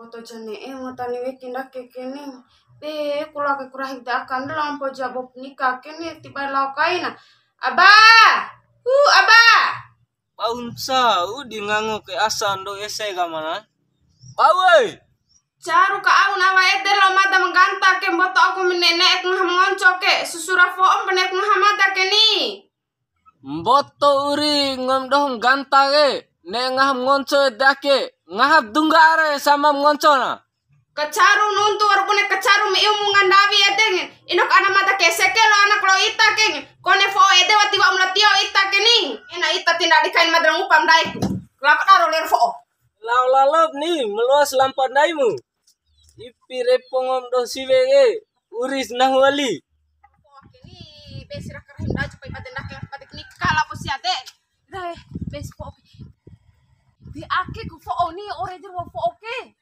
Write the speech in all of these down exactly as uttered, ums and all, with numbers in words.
Mboto ja ne'e, mboto ni weki ndake ke ni. Be, ku lao ke ku rahi da akan, lao mpo ja bou nika ke ni, tiba lao kaina. Aba! Hu, Aba! Bau nsa, udi ngango ke asa ndo ese ka mana? Bau, oi! Caru ka au na awa ede lao mada ma ngganta ke, mboto au ku ma ne'e ku ngaha ma ngonco ke, susura fo'o mpa ne'e ku ngaha mada ke ni. Mboto uri nggomi doho ngganta ke, ne'e ngaha ma ngonco ede ake, ngaha dungga are sama ma ngonco na. Kacaru nuntu wa'ur bune kacaru ma iu mu ngandawi ede nge. Ina ka ana mada ke seke lo anak lo ita ke nge. Kone fo'o ede wati wa'u ma lao tio ita ke ni. Ina ita ti ndadi kain mada ngupa ma ndai ku. Kelapa daro ler fo'o. Lao lalop ni, ma loa salampa ndaimu. Ipi repo nggomi doho siwe ke, uris nahu wali. Fo'o ke ni, be si raka rahim ndaju pai bade ndake, bade ni kala po si ade. Dai, be si fo'o ke. Di ake ku fo'o ni, ore jer wa fo'o ke.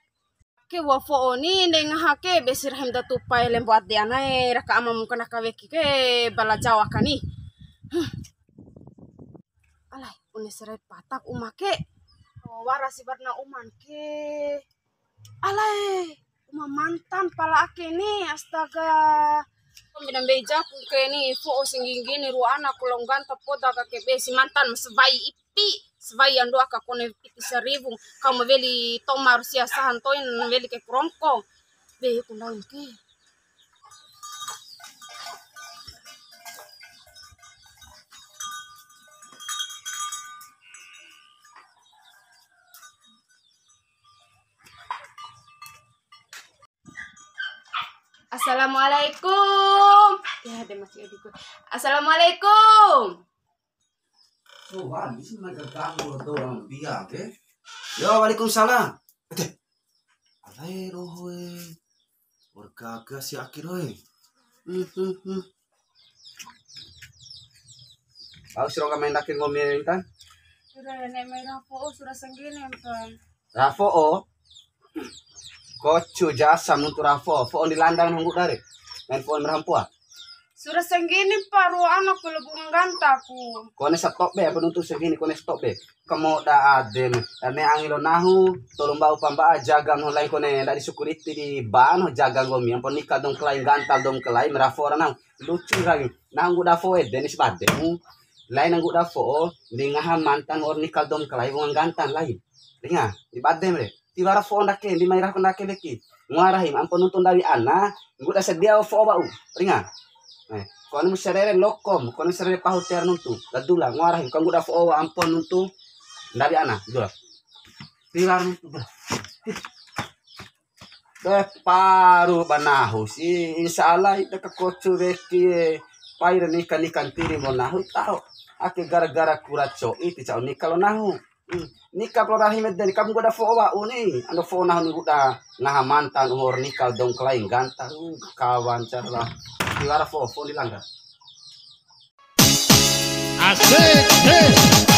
Ke wa fo'o ni, nde ngaha ke, be si rahim da tupa e lembo ade ana e, raka ama mu kana ka weki ke, bala jawa ka ni. Huh. Alai, bune serai patak uma ke. Oh, wara si warna uman ke. Alai, uma mantan pala ake ni, astaga. Mbina mbei jaku ke ni, fo'o singginggini ru'u ana ku lao ngganta poda ka ke be si mantan ma sawai ipi, sawai ando aka kone piti sariwu, kau ma weli toma ro sia sahan toin weli ke krongko. Be ku ndain ke. Assalamualaikum. Ya, ada masih adikku. Assalamualaikum. Oh, wah, di sini mereka ganggu atau orang dia, oke? Yo, waalaikumsalam. Ede, alai roho e. Wa'ur gaga si ake doho e. Hmm, hmm, hmm. Au si rongga mai ndake nggomi intan? Sura ne'e mai raho fo'o, sura sanggini, Bang. Raho fo'o? Kocu jasa nuntu raho fo'o. Fo'o ndi landa nahu ngguda re. Main fo'o ma raho mpoa. Sura sanggini pa ru'u ana ku lao bunga ngganta ku. Kone satobe apa nuntu sanggini, kone satobe. Kamoda adem. Dame angi lo nahu, tolu mba'u pa mba'a jaga nahu lain kone ndadi security di ba nahu jaga nggomi. Ampo nika dou makalai ngganta dou makalai ma raho fo'o ra nahu. Lucu kali. Nahu ngguda fo'o ede ni si bademu. Lain ngguda fo'o, ndi ngaha mantan wa'ur nika dou makalai wunga ngganta lain. Ringa, ndi badem re. Tiwara fo'o ndake, ndi mai raho ndake weki. Ngoa rahim, ampo nuntu ndawi ana, ngguda sadia fo'o wa'u. Ringa. Eh, kone mu sarere lokom, kone sarere pahu tiwara nuntu. La dula, ngoa rahim, kau ngguda fo'o wa'u ampo nuntu ndawi ana. Dula. Tiwara nuntu, dula. Be paru ba nahu si, insya Allah ita kakocu weki e, pai ra nika-nika ntiri mo nahu taho. Ake gara-gara kura co'i ti ca'u nika lo nahu. Hmm. Nika pala rahi mede ni, kamu ngguda fo'o wa'u ni. Ando fo'o nahu ni ngguda ngaha mantan umur nika dou makalai ngganta. Uh, kawan cara lah. Tiwara fo'o, fo'o ndi landa. Asik, hei.